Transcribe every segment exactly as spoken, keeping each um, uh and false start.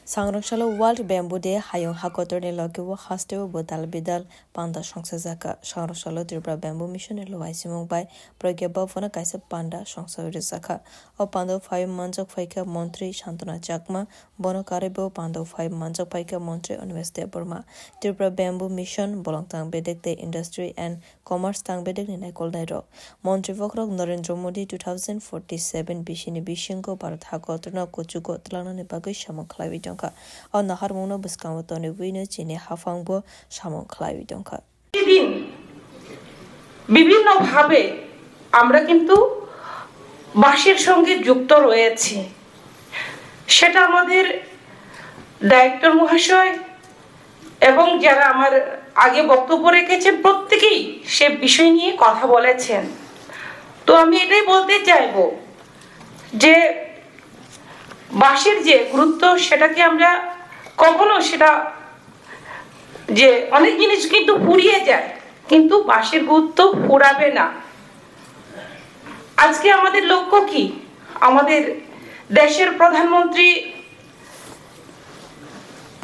Sangrwngsalo World Bamboo Day hayung hakotorni logi o hasteo bodal bidal panda songsajakha. Sangrwngsalo Tripura Bamboo Mission ni lwaisimung bai Pragya Bhavan o kaisa panda songsa rijakha. O panda o phai manjak phaikha Montri Santana Chakma, bono karwi bo panda o phai manjak phaikha Montri Animesh Debbarma. Tripura Bamboo Mission, Bolongtang Bedek tei Industry and Commerce tang bedekni naikolnairok. Montri bokhorok Narendra Modi two thousand forty-seven bisini bisingo Bharat hakotorno kuchugo twlangnani bagwi samung khlaiwi tongkha. O naharmungno bwskango tonwibuino chini haphangbo samung khlaiwi tongkha. প্রতিদিন বিভিন্নভাবে আমরা কিন্তু বাঁশের সঙ্গে যুক্ত রয়েছি। সেটা আমাদের ডাইরেক্টর মহাশয় এবং যারা আমার আগে বক্তব্য রেখেছেন, প্রত্যেকেই সে বিষয় নিয়ে কথা বলেছেন। তো আমি এটাই বলতে চাইবো যে বাঁশের যে গুরুত্ব, সেটাকে আমরা কখনো সেটা যে অনেক জিনিস কিন্তু ফুরিয়ে যায়, কিন্তু বাঁশের গুরুত্ব ফুরাবে না। আজকে আমাদের লক্ষ্য কি? আমাদের দেশের প্রধানমন্ত্রী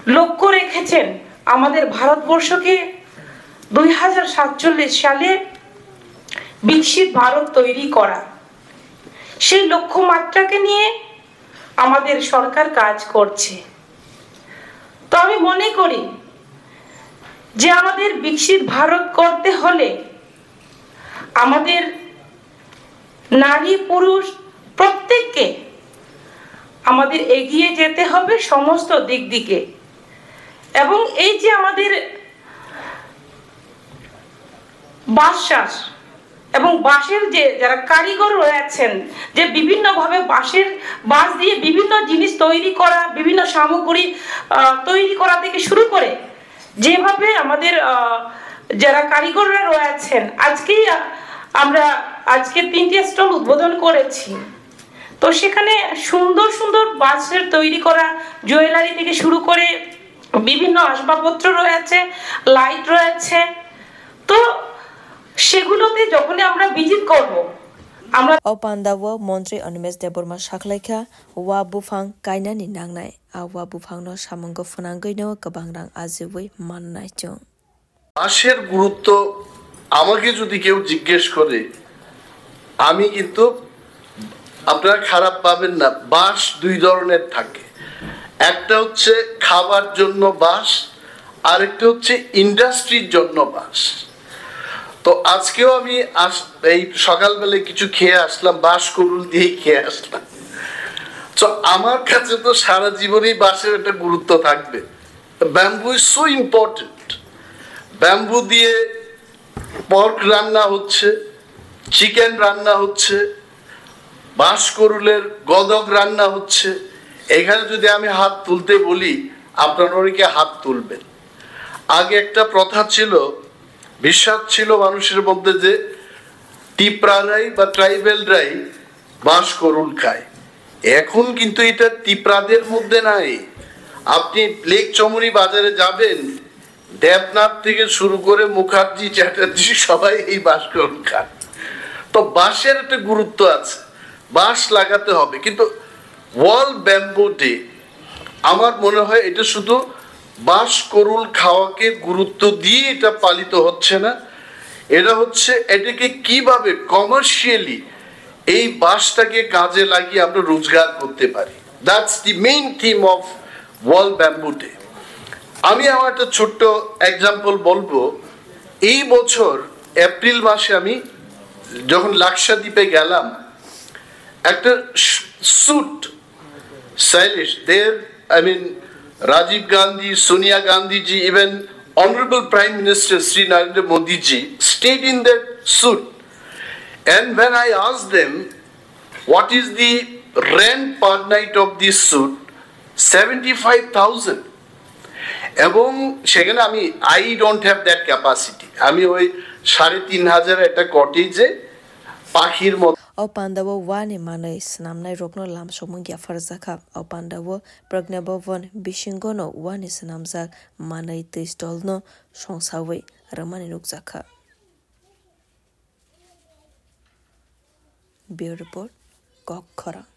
লক্ষ্য রেখেছেন আমাদের ভারতবর্ষকে দুই হাজার সাতচল্লিশ সালে বিকশিত ভারত তৈরি করা। সেই লক্ষ্যমাত্রাকে নিয়ে আমাদের সরকার কাজ করছে। তো আমি মনে করি যে আমাদের বিকশিত ভারত করতে হলে আমাদের নারী পুরুষ প্রত্যেককে আমাদের এগিয়ে যেতে হবে সমস্ত দিক দিকে। এবং এই যে আমাদের বাঁশ চাষ এবং বাঁশের যে যারা কারিগর রয়েছেন, যে বিভিন্নভাবে বাঁশের, বাঁশ দিয়ে বিভিন্ন জিনিস তৈরি করা, বিভিন্ন সামগ্রী, আহ, তৈরি করা থেকে শুরু করে যেভাবে আমাদের, আহ, যারা কারিগররা রয়েছেন, আজকেই, আহ, আমরা আজকে তিনটে স্টল উদ্বোধন করেছি। তো সেখানে সুন্দর সুন্দর বাঁশের তৈরি করা জুয়েলারি থেকে শুরু করে বিভিন্ন আসবাবপত্র রয়েছে, লাইট রয়েছে। তো সেগুলোতে যখনই আমরা ভিজিট করব, আমরা O panda o Montri Animesh Debbarma sakhlaikha, wa buphang kainani nangnai. A wa buphangno samungo phwnangwino kwbang rang ajiwi mannai chwng. বাঁশের গুরুত্ব আমাকে যদি কেউ জিজ্ঞেস করে, আমি কিন্তু, আপনারা খারাপ পাবেন না, বাঁশ দুই ধরনের থাকে। একটা হচ্ছে খাবার জন্য বাঁশ, আরেকটা হচ্ছে ইন্ডাস্ট্রির জন্য বাঁশ। তো আজকেও আমি আস- এই সকালবেলায় কিছু খেয়ে আসলাম, বাঁশ করুল দিয়েই খেয়ে আসলাম। তো আমার কাছে তো সারা জীবনই বাঁশের একটা গুরুত্ব থাকবে। Bamboo is so important. Bamboo দিয়ে পর্ক রান্না হচ্ছে, চিকেন রান্না হচ্ছে, বাঁশকরুলের গদক রান্না হচ্ছে। এখানে যদি আমি হাত তুলতে বলি, আপনারা অনেকে হাত তুলবেন। আগে একটা প্রথা ছিল, বিশ্বাস ছিল মানুষের মধ্যে যে তিপ্রারাই বা ট্রাইবেলরাই বাঁশকরুল খায়। এখন কিন্তু এটা তিপ্রাদের মধ্যে নাই। আপনি লেক চমুনি বাজারে যাবেন, দেবনাথ থেকে শুরু করে মুখার্জি, চ্যাটার্জি সবাই এই বাঁশকরুল খান। তো বাঁশের একটা গুরুত্ব আছে, বাঁশ লাগাতে হবে। কিন্তু ওয়ার্ল্ড ব্যাম্বু ডে, আমার মনে হয় এটা শুধু বাঁশকরুল খাওয়াকে গুরুত্ব দিয়ে এটা পালিত হচ্ছে না। এটা হচ্ছে এটাকে কিভাবে কমার্শিয়ালি এই বাঁশটাকে কাজে লাগিয়ে আমরা রোজগার করতে পারি। That's the main theme of World Bamboo Day. আমি আমার একটা ছোট্ট এক্সাম্পল বলবো। এই বছর এপ্রিল মাসে আমি যখন লাক্ষাদ্বীপে গেলাম, একটা suit stylish, there, I mean, Rajiv Gandhi, Sonia Gandhiji, even Honorable Prime Minister Sri Narendra Modi ji stayed in that suit. And when I asked them, "What is the rent per night of this suit?" Seventy five thousand. এবং সেখানে আমি, I don't have that capacity, আমি ওই সাড়ে তিন হাজার একটা কটেজে পাখির মতো O panda o wani manwi swnamnai rokno lamsokmung yapharjakha. O panda o Pragya Bhavan bisingo no wani swnamjak manwi twi stall no songsawi rwmani nukjakha. Bureau Report, Kokkhorang.